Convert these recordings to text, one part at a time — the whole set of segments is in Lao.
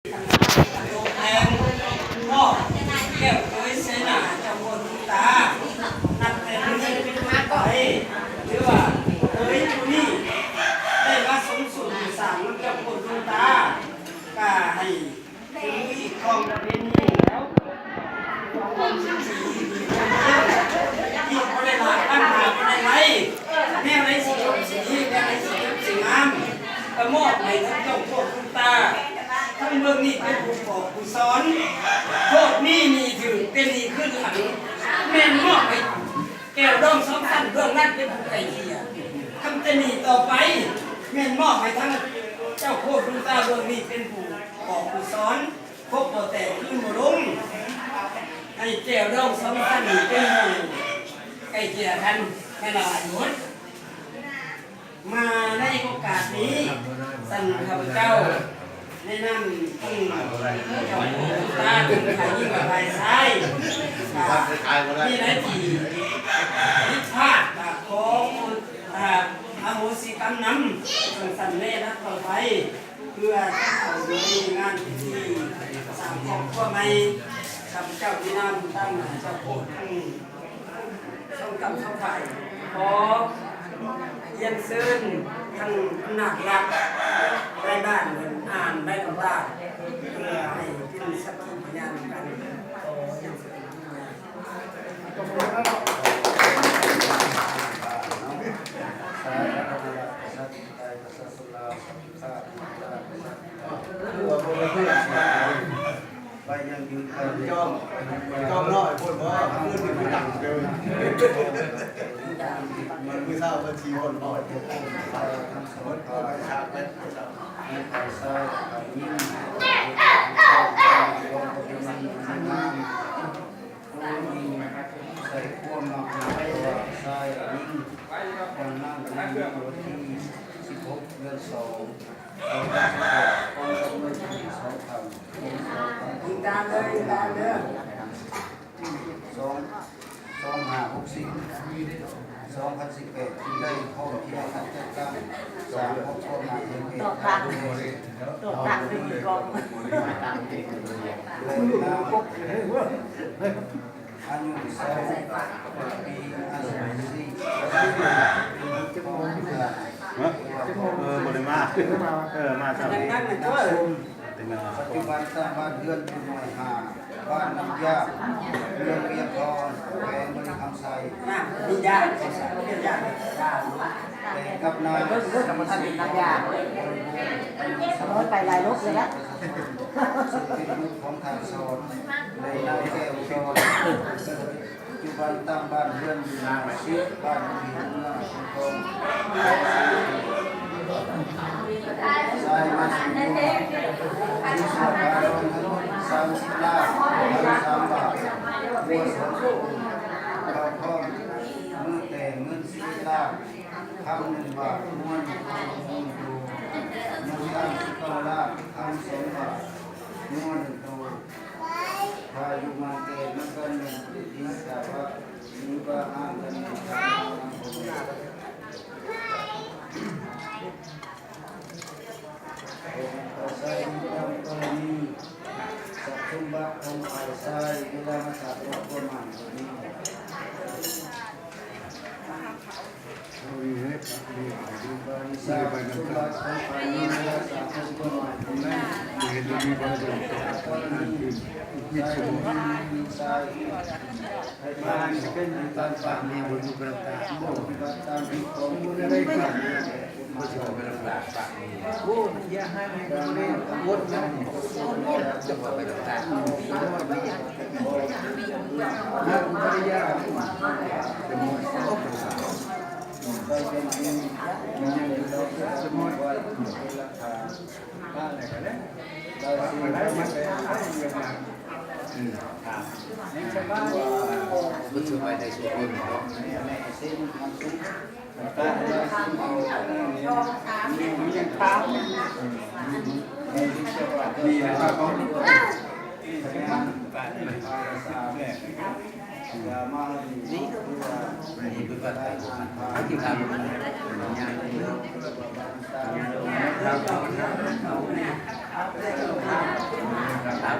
ແທນມອບແກ້ວເຄີຍໃສ່ໜ້າເຈົ້າໂຄດດວງຕາ ນັບແຕ່ມື້ນີ້ເປັນຕົ້ນໄປ ຖືວ່າເຄີຍຜູ້ນີ້ໄດ້ມາສົມສູ່ສາງນຳເຈົ້າໂຄດດວງຕາ ກະໃຫ້ຖືອີກຄອງປະເພນີແລ້ວ ຄອງສິນດີດີເດີ ທີ່ບໍ່ໄດ້ຫຼາກລ້ຳຫາບໍ່ໄດ້ໄຫຼ ແນວໃດຊິຈົບຊິດີ ແນວໃດຊິຈົບຊິງາມ ກະມອບໃຫ້ທັງເຈົ້າໂຄດດວງຕາ ທັງເບື້ອງນີ້ເປັນຜູ້ບອກຜູ້ສອນ ໂຄດມີໜີ້ຖືກ ແຕ່ໜີ້ຄືນຫຼັງ ແມ່ນມອບໃຫ້ແກ້ວດອງສອງຊັ້ນ ເບື້ອງນັ້ນເປັນຜູ້ໄກ່ເກ່ຍ ຄັນແຕ່ໜີ້ຕໍ່ໄປ ແມ່ນມອບໃຫ້ທັງເຈົ້າໂຄດດວງຕາ ເບື້ອງນີ້ເປັນຜູ້ບອກຜູ້ສອນ ຄົບບໍ່ແຕກ ຄືນບໍ່ລົງ ໃຫ້ແກ້ວດອງສອງຊັ້ນນີ້ເປັນຜູ້ໄກ່ເກ່ຍກັນ ແມ່ນລະຫວາຍໝົດ. ມາໃນໂອກາດນີ້ ຊັ້ນຂ້າພະເຈົ້າ ໃນນາມຂອງເຈົ້າໂຄດດວງຕາ ທັງຝ່າຍຍິງ ແລະ ຝ່າຍຊາຍ ກະມີໃນທີ່ຜິດພາດ ກະຂໍ ອາ ອະໂຫສິກຳນຳ ຈັ່ງຊັ້ນແລ ນັບຕໍ່ໄປ ເພື່ອເຂົ້າຢູ່ໃນງານພິທີສ້າງຄອບຄົວໃໝ່ ຂ້າພະເຈົ້າໃນນາມຕາງໜ້າເຈົ້າໂຄດທັງສອງກຳສອງຝ່າຍ ຂໍຮຽນເຊີນທ່ານອຳນາດລັດ ນາຍບ້ານ ເພິ່ນອ່ານໃບກຳລາ ເພື່ອໃຫ້ເປັນສັກຂີພະຍານນຳກັນ ຂໍຮຽນເຊີນ. ໄປຍັງຢືນ ຈອມ ຈອມນ້ອຍໂພດບໍ່ ຄືນໄປຕັ້ງເດີ ມັນມື້ເຊົ້າມັນຊິຮ້ອນ ຮ້ອນ ຮ້ອນ ຮ້ອນ ໃສ່ຄວາມມັກໝາຍວ່າຊາຍກັບຍິງ ດັ່ງນັ້ນໃນວັນທີສິບຫົກ ເດືອນສອງ ສອງພັນສິບແປດ ຂອງກຳນົດທີ່ສອງທ່ານ ຕິດຕາມເດີ ຕິດຕາມເດີ ສອງ ສອງຫ້າຫົກສິບ ສອງພັນສິບແປດ ຈຶ່ງໄດ້ພ້ອມພຽງຈັດຕັ້ງສ້າງຄອບຄົວໃໝ່ໃຫ້ແກ່ ຕອບທາງ ຕອບທາງ ອາຍຸຊາວຫົກປີ ອາຍຸສີ່ສິບ ຮະ ເອີ ບໍ່ໄດ້ມາ ເອີ ມາຊ້ຳ ປັດຈຸບັນສ້າງບ້ານເຮືອນຢູ່ໜ່ວຍຫ້າ ບ້ານນ້ຳຢາ ເມືອງວຽງທອງ ແຂວງບໍລິຄຳໄຊ ນ້ຳຢາ ແຕ່ງກັບນາງ ນ້ຳຢາ ໂອ້ຍ ໄປຫຼາຍລົບແລ້ວ ຊຶ່ງເປັນລູກຂອງທ່ານສອນ ແລະ ນາງແກ້ວສອນ ປັດຈຸບັນຕັ້ງບ້ານເຮືອນຢູ່ໜ່ວຍສິບ ບ້ານໜອງຫີນ ເມືອງຊຽງຂອງ ຊາຍມາສິບຄົນ ມີສວດພາດອນທັງໝົດສາມສິບລ້ານ ພັນສາມບາດ ງົວສອງໂຕ ເຂົ້າພ້ອມ ມື້ແຕ່ງເງິນສິບເອັດລ້ານ ຄຳໜຶ່ງບາດ ງົວໜຶ່ງໂຕ ເງິນທັງສິບເກົ້າລ້ານ ຄຳສອງບາດ ງົວໜຶ່ງໂຕ. ຖ້າຢູ່ໝັ້ນແກ່ນນຳກັນແມ່ນປະຕິທິງ ຖ້າວ່າມີປະຫານກັນແມ່ນ ອາໄສນຳກໍມີຊັບສົມບັດຂອງຝ່າຍຊາຍ ເວລາມາສ້າງຄອບຄົວໃໝ່ກໍມີ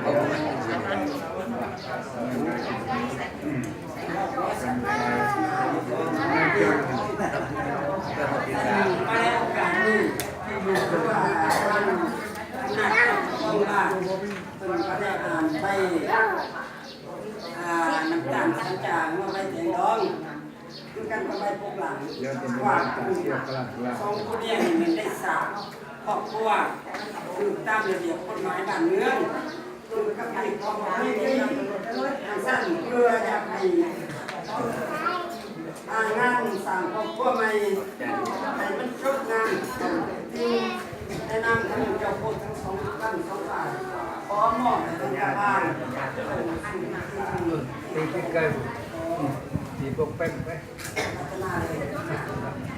ມາໃນໂອກາດນີ້ ຄືວ່າທາງຄະນະປົກຄອງບ້ານເພິ່ນກໍໄດ້ອ່ານໃບ ອ່າ ນ້ຳຕານສັນຈາງ ເອົາໄວ້ແກງດອງ ຄືກັນກັບໃບປົກຫຼັງ ວ່າສອງຜູ້ເມຍນີ້ແມ່ນໄດ້ສ້າງຄອບຄົວຖືກຕາມລະບຽບກົດໝາຍບ້ານເມືອງ ຄືກັບໃຫ້ຄວາມເຫັນດີ ຈັ່ງຊັ້ນເພື່ອຢາກໃຫ້ ອ່າ ງານສ້າງຄອບຄົວໃໝ່ໃຫ້ມັນຈົບງາມ ທີ່ໃນນາມຂອງເຈົ້າພາບທັງສອງ ທັງສອງຝ່າຍ ຂໍມອບໃຫ້ເປັນເຈົ້າພາບ ຕີໃກ້ໆ ຕີປົກແປ້ງໄປ ພັດທະນາເລີຍ.